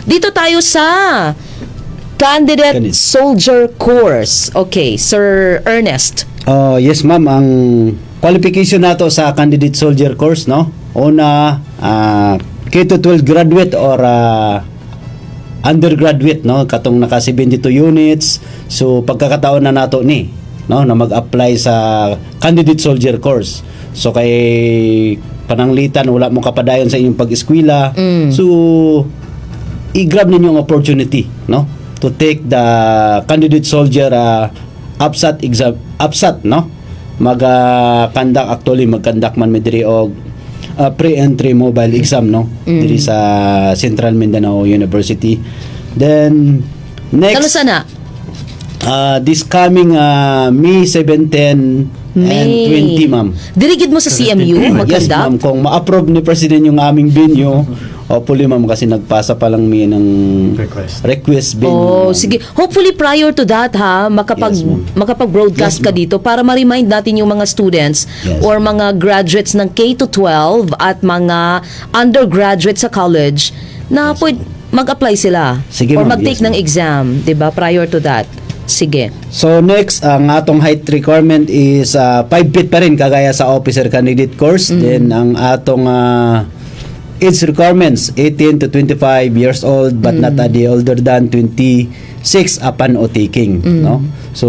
Dito tayo sa Candidate Soldier Course. Okay, Sir Ernest. Yes ma'am, ang qualification nato sa Candidate Soldier Course, no? Una, K-12 graduate or undergraduate, no? Katong naka 72 units. So pagkakataon na nato ni, no, na mag-apply sa Candidate Soldier Course. So kay pananglitan wala mo kapadayon sa inyong pag-eskwela. So i-grab ninyo ang opportunity, no, to take the Candidate Soldier APSAT exam, APSAT, no, mag-conduct man mediri og pre-entry mobile exam, no, diri sa Central Mindanao University. Then next, Kano sana? This coming May 17 and 20, ma'am. Dirigid mo sa CMU Yes, ma'am. Kung ma-approve ni President yung aming venue, hopefully, ma'am, kasi nagpasa pa lang mi ng request venue. Sige. Hopefully, prior to that, makapag-broadcast Yes, ka dito para ma-remind natin yung mga students or mga graduates ng K-12 at mga undergraduates sa college na mag-apply sila. Sige, or ma'am. mag-take ng exam, diba? Prior to that. Sige. So next, ang atong height requirement is 5 feet pa rin kagaya sa officer candidate course. Then ang atong age requirements 18 to 25 years old but not older than 26 upon o taking, no? So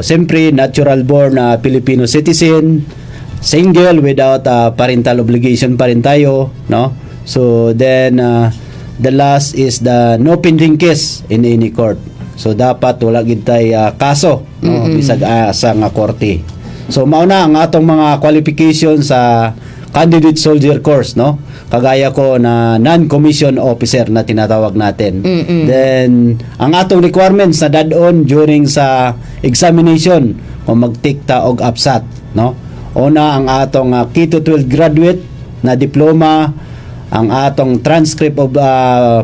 siyempre natural born Filipino citizen, single without parental obligation pa rin tayo, no? So then the last is the no pending case in any court. So dapat wala gid tay kaso, no, bisag sa nga korte. So mauna ang atong mga qualifications sa Candidate Soldier Course, no? Kagaya ko na non-commissioned officer na tinatawag natin. Then ang atong requirements na dadon during sa examination kung mag-take ta og APSAT, no? Una ang atong K-12 graduate na diploma, ang atong transcript of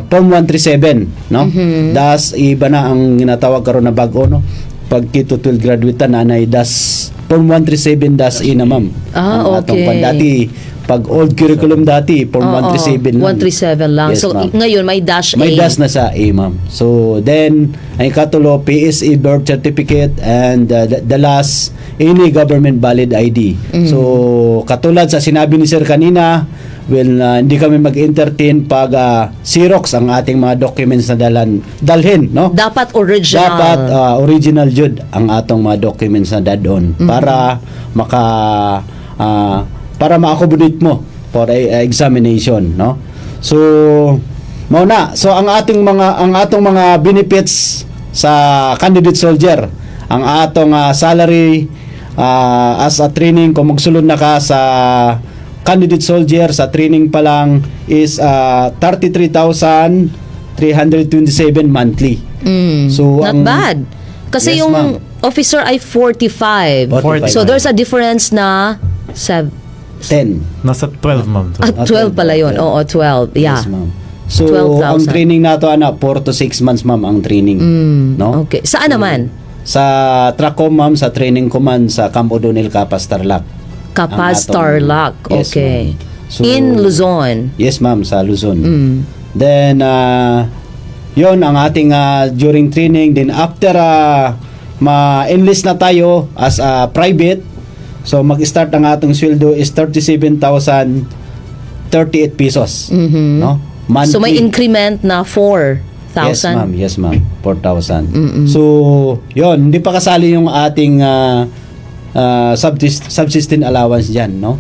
Form 137, no? Das iba na ang ginatawag karon na bag-o, no? Pag K-12 graduate na nay das Form 137 das ina, ma'am. Okay. Atong dati pag old curriculum dati Form 137 lang. 137 lang. Yes, so ma'am. ngayon may dash A. May dash na sa A, ma'am. So then ay katulo PSA birth certificate and the last any government valid ID. So katulad sa sinabi ni Sir kanina, hindi kami mag-entertain pag Xerox ang ating mga documents na dalhin, no? Dapat original. Dapat original jud ang atong mga documents na dadon para ma-accommodate mo for examination, no? So mauna, so ang atong mga benefits sa candidate soldier, ang atong salary as a training kung magsulod na ka sa candidate soldier sa training pa lang is 33,327 monthly. So not bad. Kasi Yes, yung ma'am. officer ay 45. 45. So there's a difference na 10. Nasa 12, ma'am. 12 pala yun. Oo, 12. Yeah. Yes, ma'am. So 12,000. ang training nato 4 to 6 months, ma'am, ang training, no? Okay. Saan naman? Sa TRACOM, ma'am, sa training command sa Camp O'Donnell, Capas, Tarlac. Kapaz Ang atong- Tarlac. Yes, Okay. ma'am. So, In Luzon. Yes, ma'am, sa Luzon. Then yon ang ating during training. Then after ma-enlist na tayo as a private, so mag-start ang atong sweldo is 37,038 pesos, no? Monthly. So may increment na 4,000. Yes, ma'am. 4,000. So, yon, hindi pa kasali yung ating subsistence allowance diyan, no?